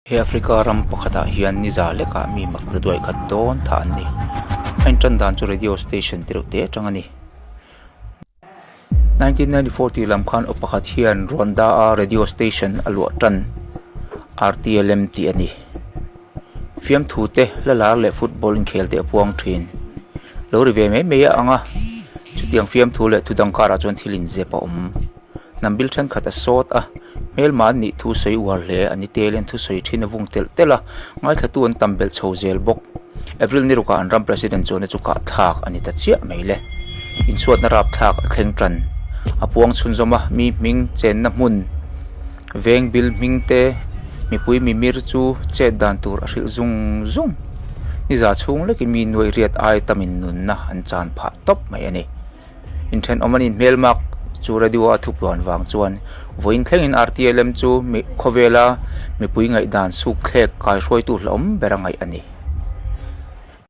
He Africa ram pakhatah hian ni za lekah mi mak ta duai khat dawn thah an ni. A intan dan chu radio station te reuh te atang a ni. 1994 tih lam khan aw pakhat hian Rwanda a radio station a luah tan RTLM tih a ni. Fiamthu te hla lar leh football inkhel te a puang thin. Lo ri ve mai mai a ang a, chutiang fiamthu leh thudang karah chuan thil inzep a awm. Hnam bil thenkhat a sawt a, hmelma an nih thu sawi uar hle a ni tel in thusawi thin a vung telh telh a, ngaithlatu an tam belh chho zel bawk. April ni rukah an ram President chuan chu kah thlak a ni ta chiah mai le. Inchhuatna rap thlak a thleng tan. A puang chhunzawm a, mi hming chenna hmun veng bil hming te mipui mimir chu chet dan tur a hrilh zung zung. Ni za chhung lekin mi nuaih riat ai tamin nunna an chan phah tawp mai a ni. Inthenawm an inhmelmak chu radio a thupuan vang chuan vawiin thlengin RTLM chu khawvela mipui ngaihdan sukthlek kaihruaitu hlauhawm ber a ngaih a ni.